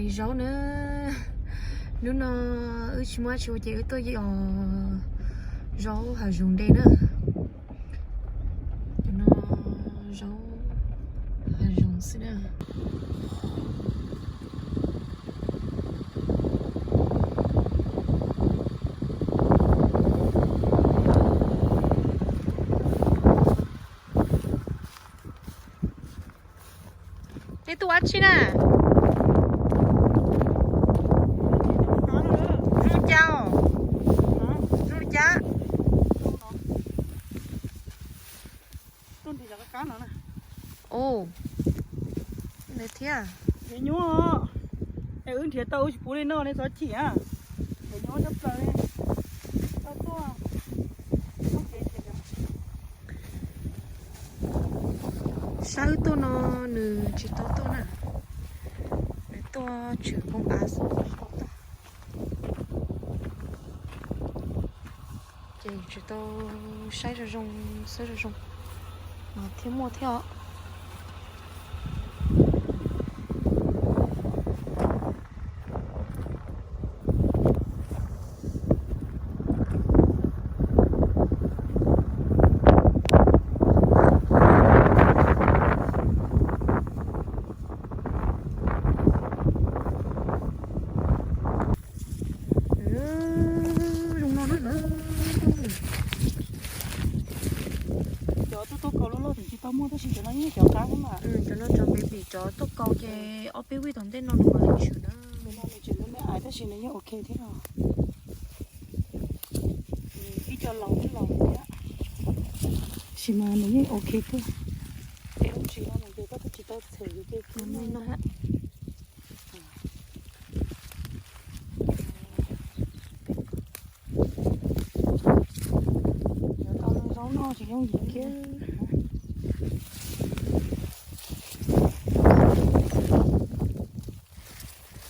Zaub na, hnub no wb tsis muaj dab tsi ua ces wb tuaj yos zaub hav zoov de na. Cov no zaub hav zoov xwb na. Nej tuaj ua dab tsi na? Zoo li cas os? Zoo li cas? Ua li thiab. Nyuaj, es wb nrhiav tau wb tsis pub nej noj nej txhob chim na. Nyuaj tshaj plaws li. Tau tuaj. Sab wb tuaj no nws tsis tau tuaj na, nws tuaj tshwm npoo av xwb tsis tau tuaj. Ces tsis tau saib zoo zoo, xab zoo zoo mas thiaj muaj thiab os. Zoo no na. Cov tuaj tuaj kaus loj loj tseem tsis tau muaj tab sis cov no yeej cov qab mas. Cov no cov baby, cov tuaj kaus ces ob peb week tom ntej no nws mam li tshwm na. Cov no nws tseem me me aiv tab sis nws yeej ok thiab no. Ib co laus twb laus thiab, tab sis mas nws yeej ok kawg. Ces lub tsis no ces koj twb tsis tau txhem ces no. Yuav tau zaub noj tsis yooj yim kiag.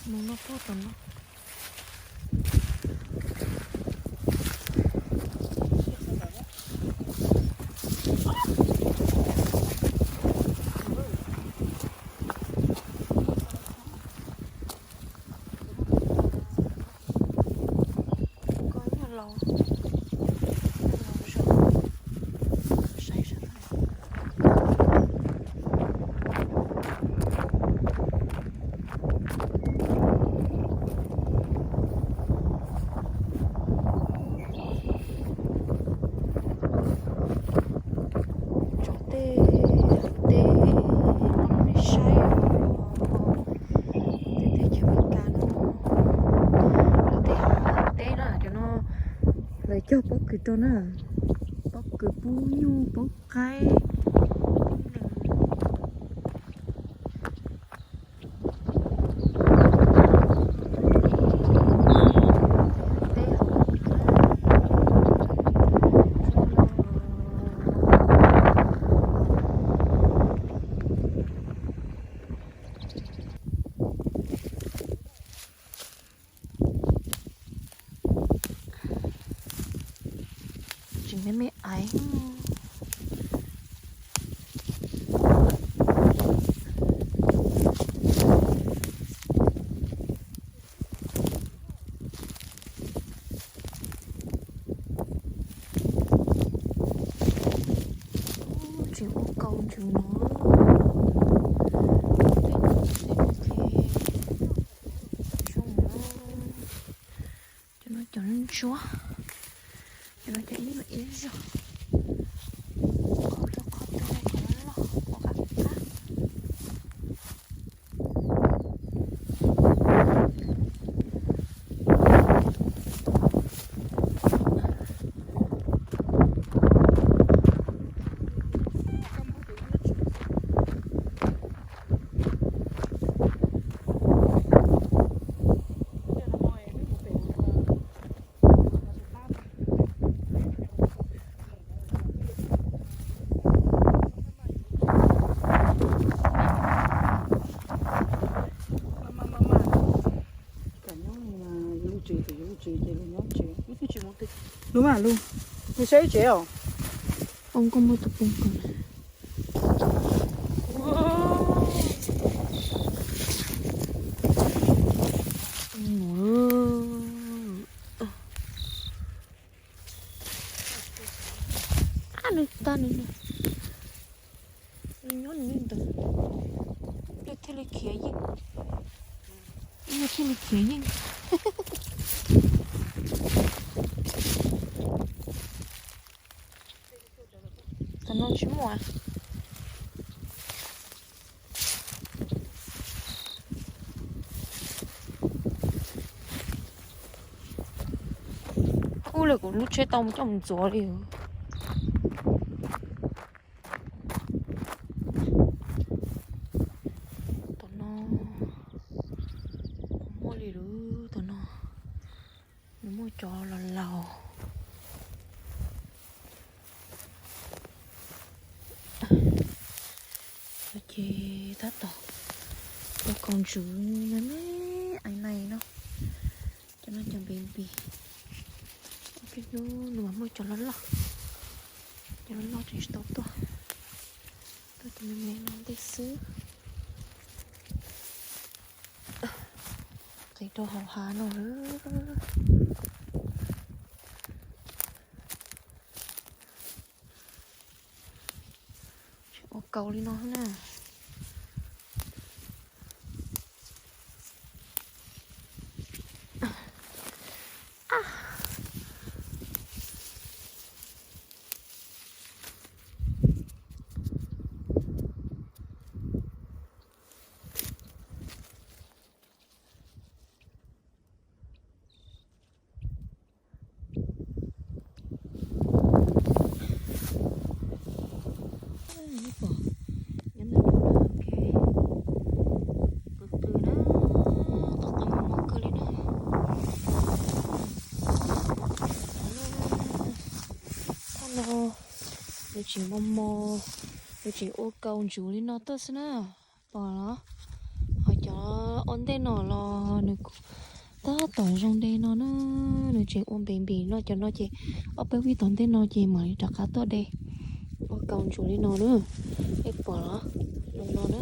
Mus noj pog tom no. Koj yog laus, laus zog, saib zog. Tso tej hav teb no nej saib os, tej teb chaws Amelikas no, lawv tej hav teb na, cov no lawv cog pob kws rau na, pob kws, pub nyuj, pub qaib, tib neeg. Tseem me me aiv. Tseem ua kaus ntsuv no. Tej no ces zoo no. Cov no cov ntsuab, cov no cov ib yam ib zog. Qhov rau qhov twg los loj ua qab qab. Lub mas lub, nws saib tsev os. Ua nkauj muaj tus poob kawg. Nws tag nws, nws nyob nws li ntawd, nws thiaj li khiav yeej, nws thiaj li khiav yeej. Tam no tsis muaj. Kub li kuv lub tsheb tau mus coj mus ntxuav li. Tom no muaj li lub, tom no nws muaj cov laus laus. Ces tab tom ua kaus ntsuv me me ais nais no, cov no cov baby. Ob peb hnub nws mas muaj cov loj loj, cov loj loj tseem tsis tau tuaj, tuaj cov me me no ntej xwb. Qis rau hauv hav no lawm. Ua kaus li no na. Pom nyob ntawm no, ok, qw qw na, qw qw mos mos kawg li na. Thaj no nws tseem mos mos, nws tseem ua kaus ntsuv li no tuaj xwb na. Pom los? Ho cov ua ntej no los nws kuj tab tom zoo de no na, nws tseem ua npem npem no, cov no ces ob peb vij tom ntej no ces mam li rov qab tuaj de ua kaus ntsuv li no na. Nej pom los? Zoo no na.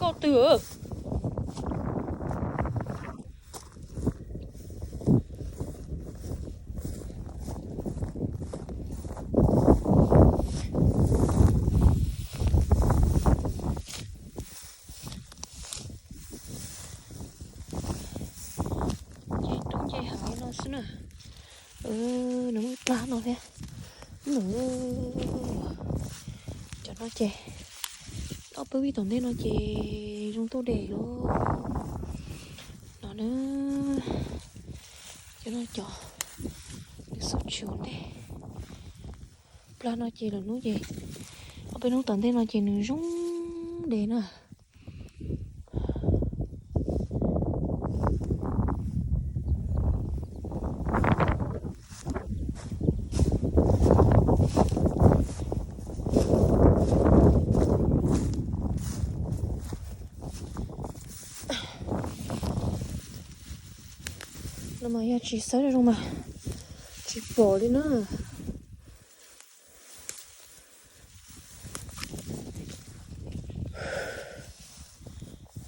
Koj twg? Nce roob nce hav no xwb na. Nws muaj ib plag no thiab. Cov no ces ob peb vij tom ntej no ces zoo tuaj de lawm no na. Cov no cov nws xub tshwm ntej. Plag no ces lwm hnub ces ob peb hnub tom ntej no ces nws zoo de na. No mas yog tsis xawb zoo mas tsis pom li na.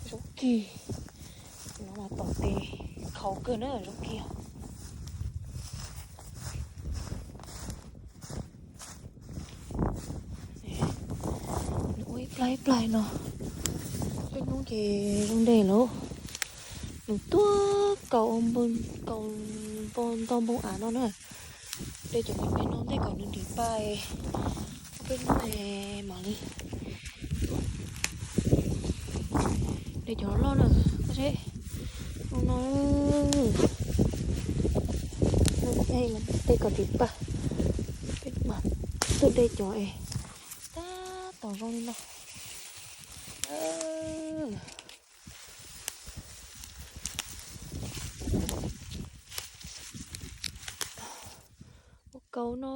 Zoo kig, no mas tom tes khaus kawg na, zoo kig. Nws ua ib plag ib plag no, peb hnub ces zoo de lawm. Nws tuaj kaus, kaus npog ntog npoo av no na. De cov me me no ntej kom nws dim pa, peb hnub mam li de cov loj na. Koj saib, zoo no, de kom dim pa, peb mam tuaj de cov es tab tom zoo li no. kauv no.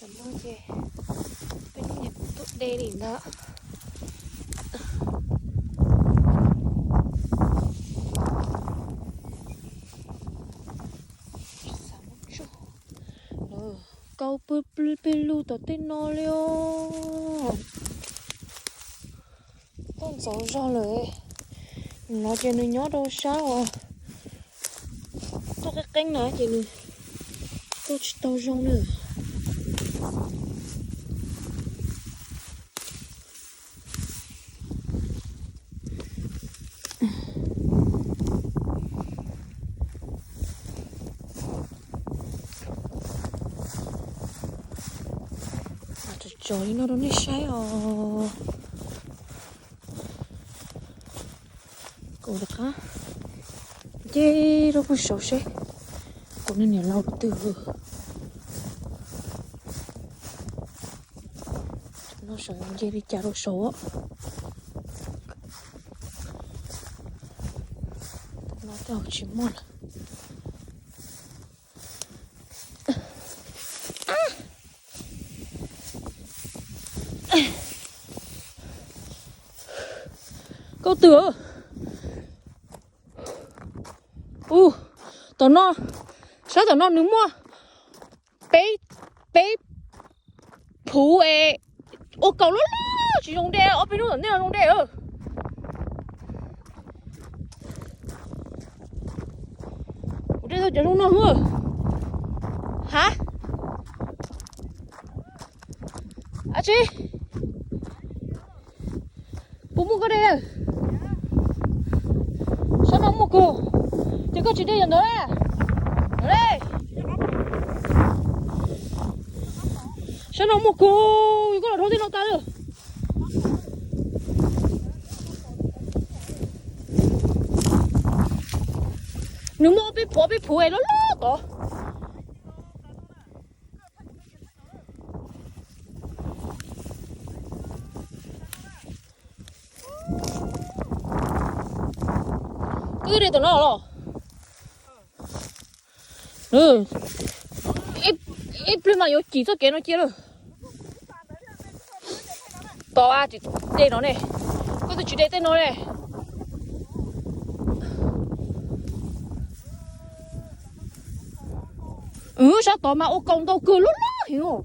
Tam no ces peb hnub nyias kuv tuaj de li ntawd. Kauv pw plig lug tom tej no li os. Tuaj ntxov zog lawm. No ces nws nyob rau sab uas tuaj qeeb qeeb na ces nws tuaj tsis tau zoo na. Tso li no rau nej saib os. Kauv rov qab nce rau pem saud seb kauv niam laus twg. No saum nce li cas rau saud. No tej tsis muaj lawm. Kauv twg? Ua, tom no, sab tom no nws muaj peb, peb phuv es ua kauv loj loj tsis zoo dej, ob peb hnub tom ntej no zoo dej. Kuv de tau cov zoo no. Ha, ab tsi, puas muaj koj de? Sab no muaj kawg, ces koj tsis de yam ntawd la. Sab no muaj kawg, koj los dhau tej no tas lawm. Nws muaj ob peb phuv, ob peb phuv es loj loj tod. Twb de tom no los. Ib pliag mas yuav cim txoj kev no cia lawm. Tos a, tsis de no ne. Koj twb tsis de tej no ne. Sab tod mas ua kauv ntau kawg loj loj heev.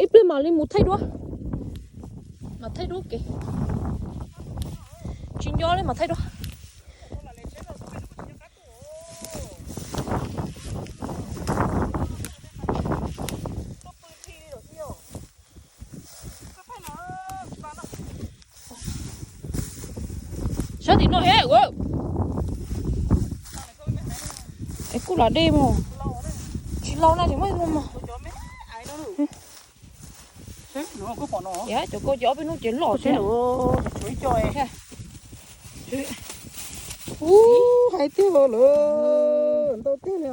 Ib pliag mam li mus thaij duab. Mam thaij duab kev. Tsis nco li, mam thaij duab. Sab tim no he. Es kuj lam de mog. Tsis lau na, tsis muaj ib tug mog. Cov kauv ces ob peb hnub ces loj thiab. Ub, hais tiag lawm, ntau tiag li.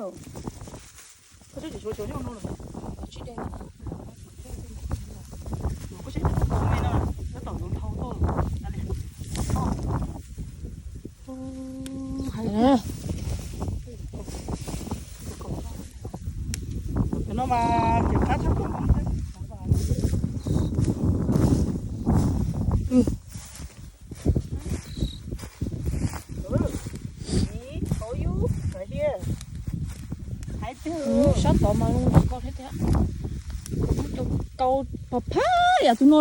Sab tod mas zoo li ko thiab tiag. Cov kauv phaj phaj yam tus no,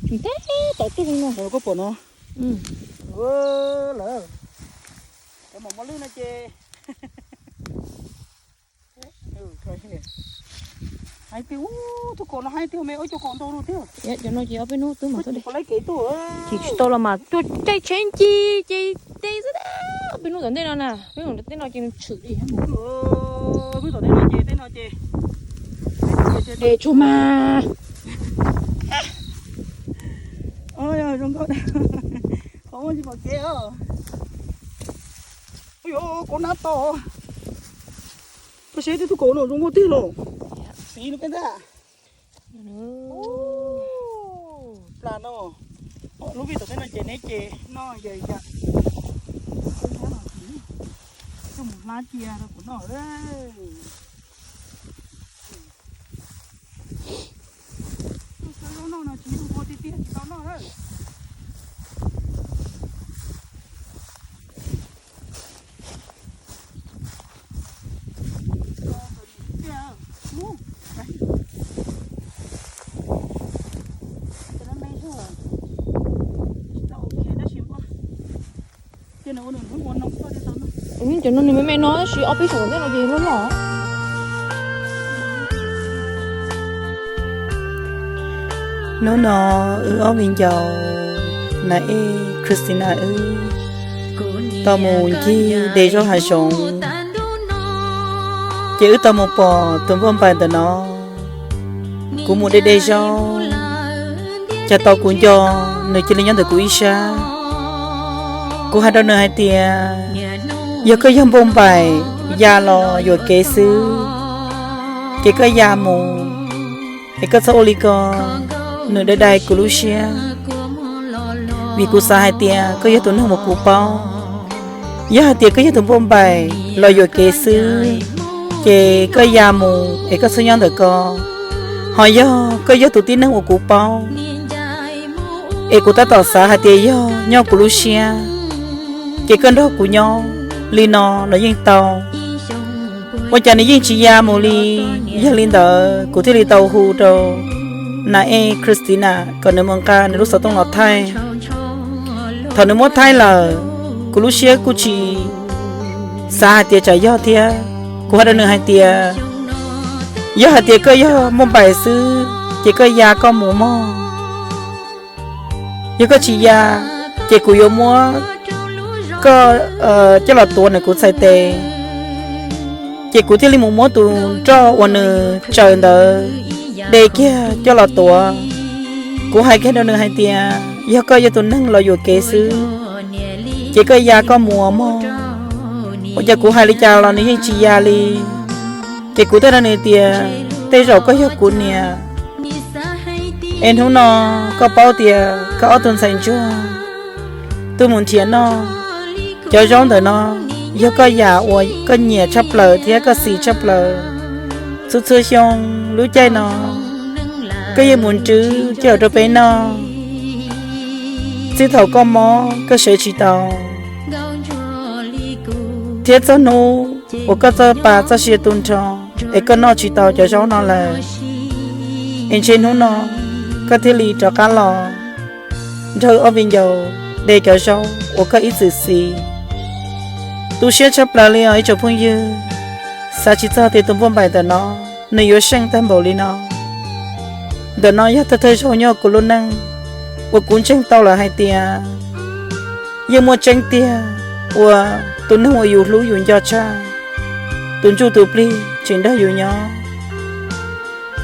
tseem tab tom tuaj li no. Koj pom no. Lawm, cov mos mos lwj no ces hais tias ub, tus kauv no hais tias me ua cov kauv ntau no tiag. Cov no ces ob peb hnub twb mam tuaj de. Chim tsis tau los mas tuaj caij tsheb ncig ces de xwb. Ob peb hnub tom ntej no na, peb mus tom ntej no ces nws tshwm li. De tsuag mas. Zoo nkauj, qhov muaj tsis pom kev os. Ui, kauv nab to. Koj saib tej tug kauv no zoo nkauj tiag los. Xis no peb ntag. Plas no, lub vij tom tej no ces neb ces no yam yam. Coj mus Mab cia rau kuv noj. Tus xav zaub noj no tsis yog nqua tiag tiag tsis tau noj lawm. Cov no nws me me no tab sis ob peb saum ntej no ces loj loj. Hnub no wb ob viv ncaus Nas Ej Christina wb tau mus ncig de zaub hav zoov, ces wb tau mus pom tus npauj npaim ntawm no. Kuv mus de de zaub, cas tau kuv nco nws cia li nyob ntawm kuv ib sab. Kuv hais rau nws hais tias, yog koj yog npauj npaim ya los yuam kev xwb, ces koj ya mus, es koj txhob ua li ko. Nws dai dai kuv lub siab, vim kuv xav hais tias koj yog tus neeg uas kuv paub. Yog hais tias koj yog tus npauj npaim los yuam kev xwb, ces koj ya mus es koj txhob nyob ntawm ko. Ho yog koj yog tus tib neeg uas kuv paub, es kuv tab tom xav hais tias yog nyob kuv lub siab, ces koj nrog kuv nyob li no los yeej tau. Ua cas nws yeej tsis ya mus li? Yog li ntawd kuv thiaj li tau hu rau Nas Ej Christina kom nws mus nqa nws lub xov tooj los thaij. Thaum nws muab thaij lawm, kuv lub siab kuj tsis xav hais tias tsam yog thiab. Kuv hais rau nws hais tias, yog hais tias koj yog npauj npaim xwb, ces koj ya koj mus mog. Yog koj tsis ya, ces kuv yuav muab koj coj los tuav ntawm kuv txhais tes. Ces kuv thiaj li mus muab tus nroj uas nws tsaws ntawd de kiag coj los tuav. Kuv hais kiag rau nws hais tias, yog koj yog tus neeg los yuam kev xwb, ces koj ya koj mus mog. Ua cas kuv hais li cas los nws yeej tsis ya li. Ces kuv teb rau nws tias, tej zaum koj yog kuv niam, es hnub no koj paub tias koj ob tug ntxhais ntsuag tuaj mus nrhiav noj cov zaub ntawm no, yog koj yam uas koj nyiam tshaj plaws thiab koj xis tshaj plaws. Txhua txhua xyoo lub caij no koj yeej mus nrhiav coj los rau peb noj, txij thaum koj mob koj sawv tsis tau, thiab txog hnub uas koj txoj pa txoj sia tu nrho, es koj noj tsis tau cov zaub no lawm, es ntshe hnub no koj thiaj li rov qab los nrog ob viv ncaus de cov zaub uas koj ib txwm xis. Tu siab tshaj plaws li os ib tsoom phooj ywg, xav tsis txog tias tus npauj npaim ntawm no nws yuav seej tag npaum li no. Ntawm no yog thawj thawj zaug nyob kuv lub neej uas kuv ntseeg tau lawm hais tias yeej muaj tseeb tiag uas tus neeg uas yus hlub yus nco tshaj, tus ntsuj tus plig tseem nrog yus nyob.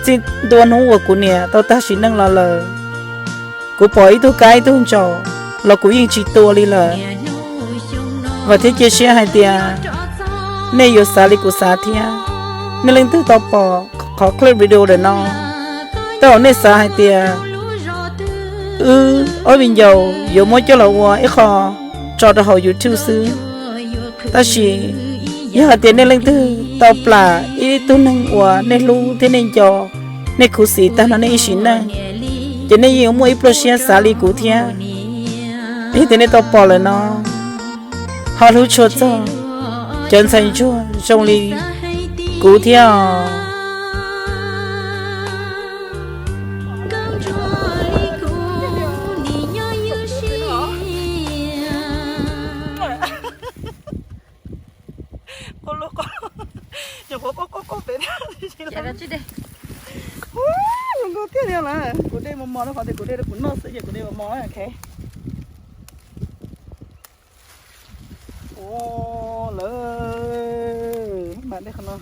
Txij ntua hnub uas kuv niam tau tag sim neej los lawm, kuv pom ib tug kab ib tug ntsaum los kuv yeej tsis tua li lawm. Vam thiab cia siab hais tias nej yuav xav li kuv xav thiab. Nej leej twg tau pom qhov clip video ntawm no, tej zaum nej xav hais tias wb ob viv ncaus yuav muab coj los ua ib qho tso rau hauv YouTube xwb. Tab sis yog hais tias nej leej twg tau plam ib tug neeg uas nej hlub thiab nej nco, nej khuv xim tag nrho nej ib sim neej, ces nej yeej yuav muaj ib pluaj siab xav li kuv thiab. Yog tias nej tau pom lawm no, ho hlub tshua txog cov ntxhais ntsuag zoo li kuv thiab os. Zoo nkauj tiag tiag lawm. Kuv de mos mos rau qhov tias kuv de rau kuv noj xwb ces kuv de mos mos. Ua lawm, mam de qhov no.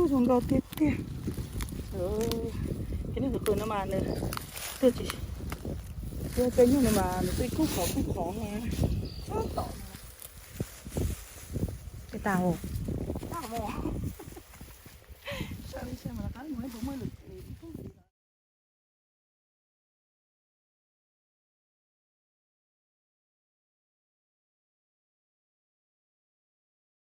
Zoo nkauj tiag tiag. Ces nej tus qws no mas nws twb tsis, twb nyuag no mas nws twb kub qhov kub qhov no. Tau. Saib mas rov qab mus puas muaj lwm